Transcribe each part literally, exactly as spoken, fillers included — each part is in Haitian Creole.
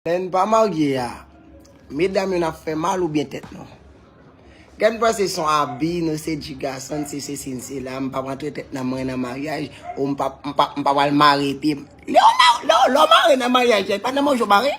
Lè n pa marye a, medam yo n ap fè mal oubyen tèt nou? Gen n panse se yon abi, nou se djigason, se sesi, n se la, m p ap rantre tèt nan mwen nan maryaj, ou m p ap, m p ap, m p ap al mare pye m. Lè w ma-, lè w, lè w mare nan maryaj la, e pa nan manje w mare?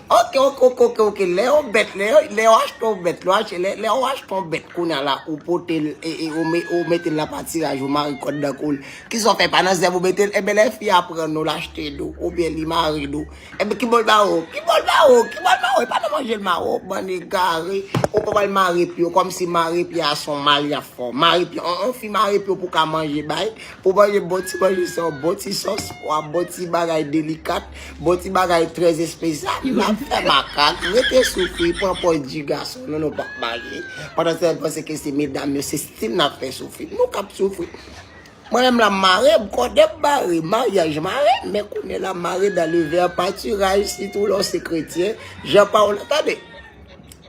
Oke, oke, oke, oke, oke. Lè yon bèt, lè yo, lè yo achte yon bèt, lè yo achte, lè, lè yo achte yon bèt kounye a la, ou pote l, e, e, ou me-, ou mete l nan patiraj, ou mare kòd nan kou l. Kisa w fè, pa nan zèb ou mete l? Enben, lè fi a pran nou, l achte nou, oubyen li mare nou. Enben, ki bò l ba ou? Ki bò l ba ou? Ki bò l ba ou? E pa nan manje l mare w, bann egare. Ou pa pral mare pye w, kòmsi mare pye a se yon mal y ap fè w. Mare pye, on, on fi mare pye w pou ka manje bay. Pou manje bon ti manje san bon ti sòs, w ap bon ti bagay delikat, bon ti bagay trè espesyal. N ap fè makak, rete soufri, pran pòz djigason, nou, nou p ap marye. Pandan se tan, panse ke se medam yo, se stil n ap fè soufri. Nou k ap soufri. Mwen menm la, m mare, m kòde m mare, maryaj mare, men kounye la, m mare dans le ver patiraj, sitou lè w se kretyen, jan pawòl la, tande.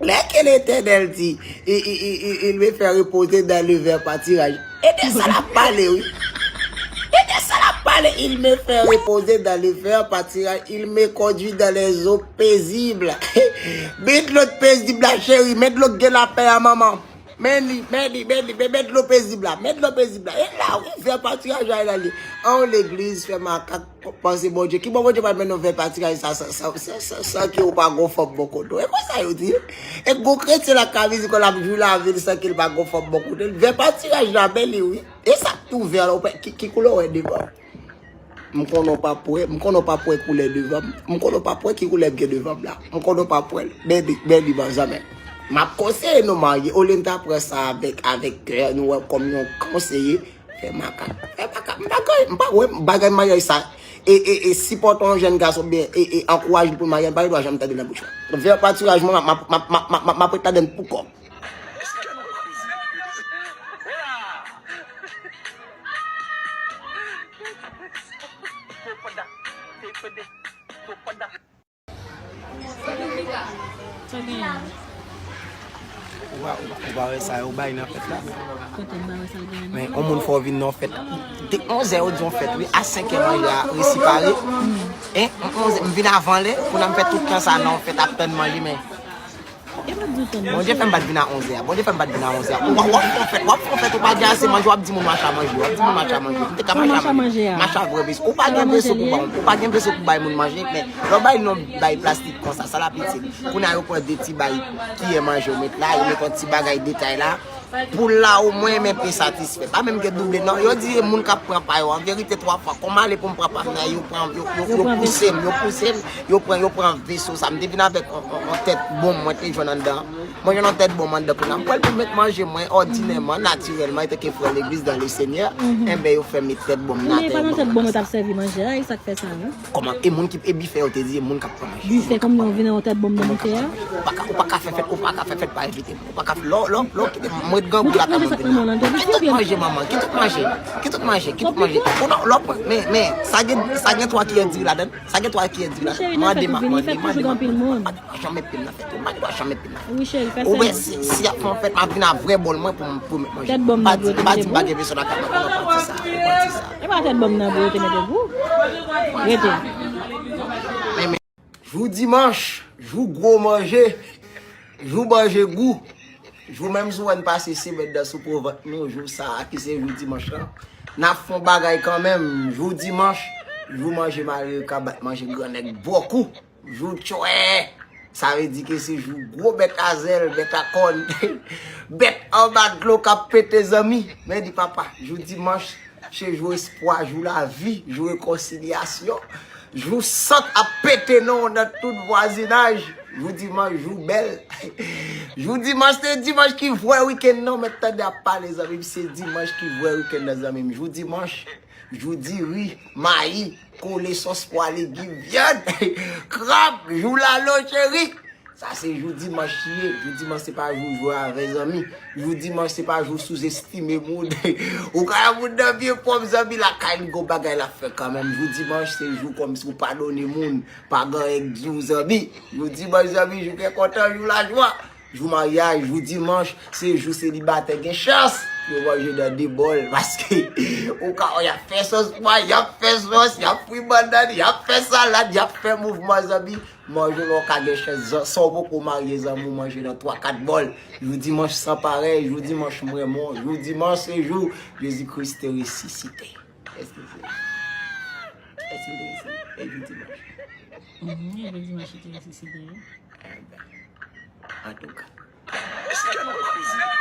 Lè ke Letènèl di, i, i, i, i, il me fait reposer dans le vert pâturage. E de sa l ap pale, wi. E de sa l ap pale, il me fait reposer dans le vert pâturage, il me conduit dans les eaux paisibles. Men dlo pezib la, cheri, men dlo k gen lapè a, manman. Men li, men li, men li, men, men dlo pezib la, men dlo pezib la. E la, wi, vè patiraj la, la li. An legliz, fè makak. Panse Bondye, ki bò Bondye pral mennen w vè patiraj sa, sa, sa, sa, sa, san ke ou pa gon fanm bò kote w? E konsa yo di. E gon kretyen la ka vizite kò l ap jwi lavi l san ke l pa gon fanm bò kote l. Vè patiraj la, men li wi. E sa k tou vè la, ou pa, ki, ki koulè w wè devan? M konnen w pa p wè, m konnen w pa p wè koulè devan m. M konnen w pa p wè ki koulè m gen devan m la. M konnen w pa p wè l. Men li, men li, manzanmi. M ap konseye nou marye, olye n ta pran sa avèk, avèk kè nou wè kòm yon konseye. Fè makak. Fè makak. M pa gen, m pa wè bagay maryaj sa. E, e, e sipòte yon jèn gason byen, e, e ankouraje l pou l marye, m pa gen dwa janm tande l nan bouch mwen. Vè patiraj mwen, m ap, m ap, m ap ret ladann pou kò m. Sa genyen? Ou pa, ou pa, ou pa wè sa yo bay nan fèt la? Kote m pa wè sa genyen? Men, yon moun fè w vin nan fèt. Te onzè yo di yon fèt, wi, a senkè manje a resi pare. Hein? Onzè, m vin avan lè, pou nan m fè tout tan sa nan yon fèt ap tann manje, men. E pa di w tann manje. Bondye fè m pa t vin a onzè a. Bondye fè m pa t vin a onzè a. W ap, w ap fè yon fèt, w ap fè yon fèt, ou pa gen ase manje, w ap di moun mache a manje, w ap di moun mache a manje. M te ka mache a manje. Mache a vrè veso. Ou pa gen veso pou bay, ou pa gen veso pou bay moun manje, men lè w bay non bay plastik konsa, sa l ap itil. Kounye a yo pran de ti bay kiyè manje yo met la, yo met yon ti bagay detay la. Pou la omwen men pe satisfè. Pa menm gen double non. Yo di e moun k ap pran pa yo. An verite twa fwa, kòm ale pou m pran pa m nan, yo pran, yo, yo, yo pouse m, yo pouse m, yo pran, yo pran veso sa. M te vin avèk yon, yon, yon tèt bonm mwen te jwenn anndan. Mwen jwenn yon tèt bonm anndan kounye a. M pral pou met manje mwen òdinèman, natirèlman, antanke frè legliz dans le Seigneur. Enben, yo fè met tèt bonm nan atè. Men e pa nan tèt bonm yo t ap sèvi manje a, e sa k fè sa, non? Kòman? E moun ki, e bifè yo te di, e moun k ap pran manje. Bifè kòman yo vin nan yon tèt bonm nan mete a? Ou pa ka, ou pa ka fè fèt, ou pa ka fè fèt pa envite m. Ou pa ka fè, lè w, lè w, lè w kite m, mwen grangou lakay mwen vin la. Ki tout manje, manman? Ki tout manje? Ki tout manje? Ki tout manje? Ou non, lè w pran, men, men, sa gen, sa gen twa kiyè diri ladann? Sa gen twa kiyè diri ladann? Mande, mande, mande, mande. Pa janm met pye m nan fèt yo. M pa gen dwa janm met pye m nan fèt yo. Wi, cheri, fè sa. Ou wè, si, si y ap fè yon fèt, m ap vin ak vrè bòl mwen pou m, pou m met manje. Tèt bonm nan pou yo te mete pou ou? Pa di, pa di m pa gen veso lakay mwen, konnen w pati sa, ou pati sa. E pa tèt bonm nan pou yo te mete pou ou? Rete. Men, men. Jou dimanch, jou gwo manje, jou manje gou. Jou menm si w wè n pase semèn nan sou po vant nou, jou sa a ki se jou dimanch lan, n ap fè yon bagay kanmenm. Jou dimanch, jou manje malere ka bat manje grannèg bòkou. Jou tchwè! Sa vle di ke se jou gwo bèt a zèl, bèt a kòn, bèt anba dlo k ap pete, zanmi. Men di papa, jou dimanch, se jou espwa, jou lavi, jou rekonsilyasyon, jou sant ap pete non nan tout vwazinaj. Jou dimanch, jou bèl. Jou dimanch, se dimanch ki vrè wikenn nan, men tande ap pale, zanmi m, se dimanch ki vrè wikenn nan, zanmi m. Jou dimanch, jou diri, mayi, kole, sòs pwa, legim, vyann, krab, jou lalo, cheri. Sa se jou dimanch li ye. Jou dimanch se pa jou jwe avè zanmi. Jou dimanch se pa jou souzestime moun. Ou ka wè moun nan vye fòm, zanmi, lakay li gon bagay l ap fè kanmenm. Jou dimanch se jou kòmsi ou padone moun. Pa gen anyen k di w, zanmi. Jou dimanch, zanmi, jou kè kontan, jou lajwa. Jou maryaj, jou dimanch, se jou selibatè gen chans. Yo manje nan de bòl, paske ou ka wè y ap fè sòs pwa, y ap fè sòs, y ap fri bannann, y ap fè salad, y ap fè mouvman, zanmi. Manje lè w ka gen chans, zan- san w poko marye, zanmi w manje nan twa kat bòl. Jou dimanch san parèy, jou dimanch m renmen w, jou dimanch se jou Jezi Kris te resisite. Èske se Èske l te resisite? E jou dimanch. Mhm, e jou dimanch li te resisite, wi. Ebyen, antouka. Èske nou koze?